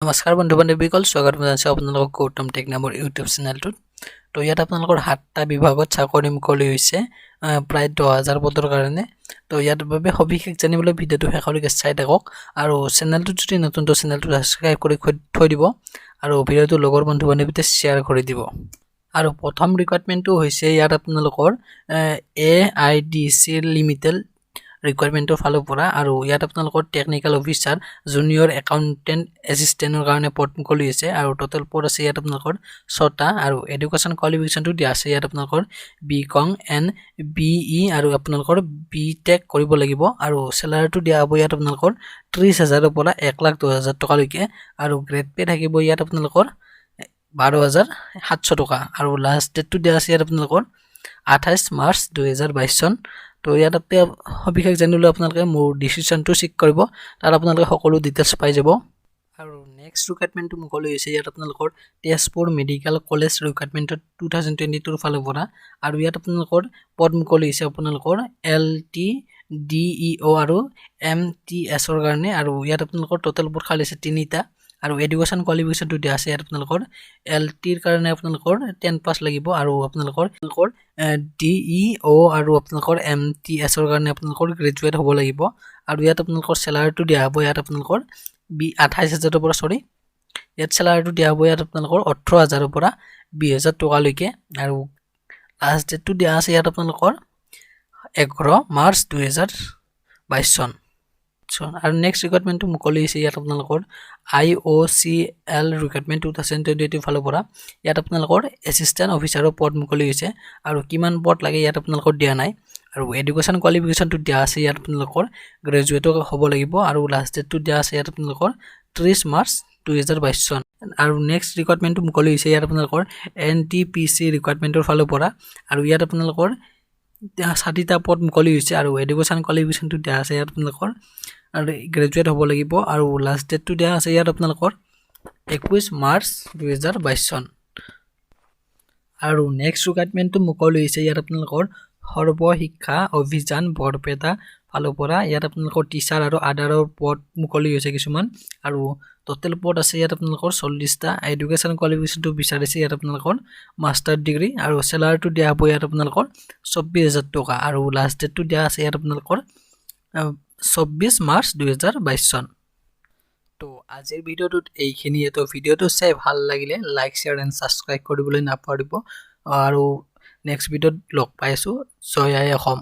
নমস্কাৰ বন্ধু বান্ধৱীসকল, স্বাগতম জনাইছোঁ আপোনালোকক গৌতম টেক নামৰ ইউটিউব চেনেলটোত। তো ইয়াত আপোনালোকৰ সাতটা বিভাগত চাকৰি মুকলি হৈছে প্ৰায় 10,000 পদৰ কাৰণে। তো ইয়াৰ বাবে সবিশেষ জানিবলৈ ভিডিঅ'টো শেষলৈকে চাই থাকক আৰু চেনেলটোত যদি নতুন, তো চেনেলটো ছাবস্ক্ৰাইব কৰি থৈ দিব আৰু ভিডিঅ'টো লগৰ বন্ধু বান্ধৱীতে শ্বেয়াৰ কৰি দিব। আৰু প্ৰথম ৰিক্ৰুইটমেণ্টটো হৈছে ইয়াত আপোনালোকৰ এআইডিচি লিমিটেড ৰিক্ৰুইটমেণ্টৰ ফালৰ পৰা। আৰু ইয়াত আপোনালোকৰ টেকনিকেল অফিচাৰ, জুনিয়ৰ একাউণ্টেণ্ট এছিষ্টেণ্টৰ কাৰণে পদ মুকলি হৈছে। আৰু টোটেল পদ আছে ইয়াত আপোনালোকৰ ছটা। আৰু এডুকেশ্যন কোৱালিফিকেশ্যনটো দিয়া আছে ইয়াত আপোনালোকৰ বি কম এণ্ড বিই আৰু আপোনালোকৰ বি টেক কৰিব লাগিব। আৰু চেলাৰীটো দিয়া হ'ব ইয়াত আপোনালোকৰ 30 হাজাৰৰ পৰা 1,10,000 টকালৈকে। আৰু গ্ৰেড পে' থাকিব ইয়াত আপোনালোকৰ 12,700 টকা। আৰু লাষ্ট ডেটটো দিয়া আছে ইয়াত আপোনালোকৰ 28 মাৰ্চ 2022 চন। তো ইয়াত সবিশেষ জানিবলৈ আপোনালোকে মোৰ ডিছক্ৰিপশ্যনটো চেক কৰিব, তাত আপোনালোকে সকলো ডিটেইলছ পাই যাব। আৰু নেক্সট ৰিক্ৰুইটমেণ্টটো মুকলি হৈছে ইয়াত আপোনালোকৰ তেজপুৰ মেডিকেল কলেজ ৰিক্ৰুইটমেণ্টত 2022ৰ ফালৰ পৰা। আৰু ইয়াত আপোনালোকৰ পদ মুকলি হৈছে আপোনালোকৰ এল টি, ডি ই অ' আৰু এম টি এছৰ কাৰণে। আৰু ইয়াত আপোনালোকৰ টোটেল পদ খালী আছে তিনিটা। আৰু এডুকেশ্যন কোৱালিফিকেশ্যনটো দিয়া আছে ইয়াত আপোনালোকৰ এল টিৰ কাৰণে আপোনালোকৰ 10 পাছ লাগিব। আৰু আপোনালোকৰ ডি ই অ' আৰু আপোনালোকৰ এম টি এছৰ কাৰণে আপোনালোকৰ গ্ৰেজুৱেট হ'ব লাগিব। আৰু ইয়াত আপোনালোকৰ চেলাৰীটো দিয়া হ'ব ইয়াত আপোনালোকৰ 28 হাজাৰৰ পৰা, চৰি, ইয়াত চেলাৰীটো দিয়া হ'ব ইয়াত আপোনালোকৰ 18 হাজাৰৰ পৰা 20 হাজাৰ টকালৈকে। আৰু লাষ্ট ডেটটো দিয়া আছে ইয়াত আপোনালোকৰ 11 মাৰ্চ 2022 চন। আৰু নেক্সট ৰিক্ৰুইটমেণ্টটো মুকলি হৈছে ইয়াত আপোনালোকৰ আইঅ'চিএল ৰিক্ৰুইটমেণ্ট 2022 ফালৰ পৰা। ইয়াত আপোনালোকৰ এছিষ্টেণ্ট অফিচাৰৰ পদ মুকলি হৈছে। আৰু কিমান পদ লাগে ইয়াত আপোনালোকৰ দিয়া নাই। আৰু এডুকেশ্যন কোৱালিফিকেশ্যনটো দিয়া আছে ইয়াত আপোনালোকৰ গ্ৰেজুৱেটো হ'ব লাগিব। আৰু লাষ্ট ডেটটো দিয়া আছে ইয়াত আপোনালোকৰ 30 মাৰ্চ 2022 চন। আৰু নেক্সট ৰিক্ৰুইটমেণ্টটো মুকলি হৈছে ইয়াত আপোনালোকৰ এনটিপিচি ৰিক্ৰুইটমেণ্টৰ ফালৰ পৰা। আৰু ইয়াত আপোনালোকৰ 60টা পদ মুকলি হৈছে। আৰু এডুকেশ্যন কোৱালিফিকেশ্যনটো দিয়া আছে ইয়াত আপোনালোকৰ আৰু গ্ৰেজুৱেট হ'ব লাগিব। আৰু লাষ্ট ডেটটো দিয়া আছে ইয়াত আপোনালোকৰ 21 মাৰ্চ 2022 চন। আৰু নেক্সট ৰিক্ৰুইটমেণ্টটো মুকলি হৈছে ইয়াত আপোনালোকৰ সৰ্বশিক্ষা অভিযান বৰপেটা ফালৰ পৰা। ইয়াত আপোনালোকৰ টিচাৰ আৰু আদাৰৰ পদ মুকলি হৈছে কিছুমান। আৰু টোটেল পদ আছে ইয়াত আপোনালোকৰ 40টা। এডুকেশ্যন কোৱালিফিকেশ্যনটো বিচাৰিছে ইয়াত আপোনালোকৰ মাষ্টাৰ ডিগ্ৰী। আৰু চেলাৰীটো দিয়া হ'ব ইয়াত আপোনালোকৰ 24 হাজাৰ টকা। আৰু লাষ্ট ডেটটো দিয়া আছে ইয়াত আপোনালোকৰ 24 মাৰ্চ 2022 চন। তো আজিৰ ভিডিঅ'টোত এইখিনিয়ে। তো ভিডিঅ'টো চাই ভাল লাগিলে লাইক, শ্বেয়াৰ এণ্ড ছাবস্ক্ৰাইব কৰিবলৈ নাপাহৰিব। আৰু নেক্সট ভিডিঅ'ত লগ পাইছোঁ। জয় আই অসম।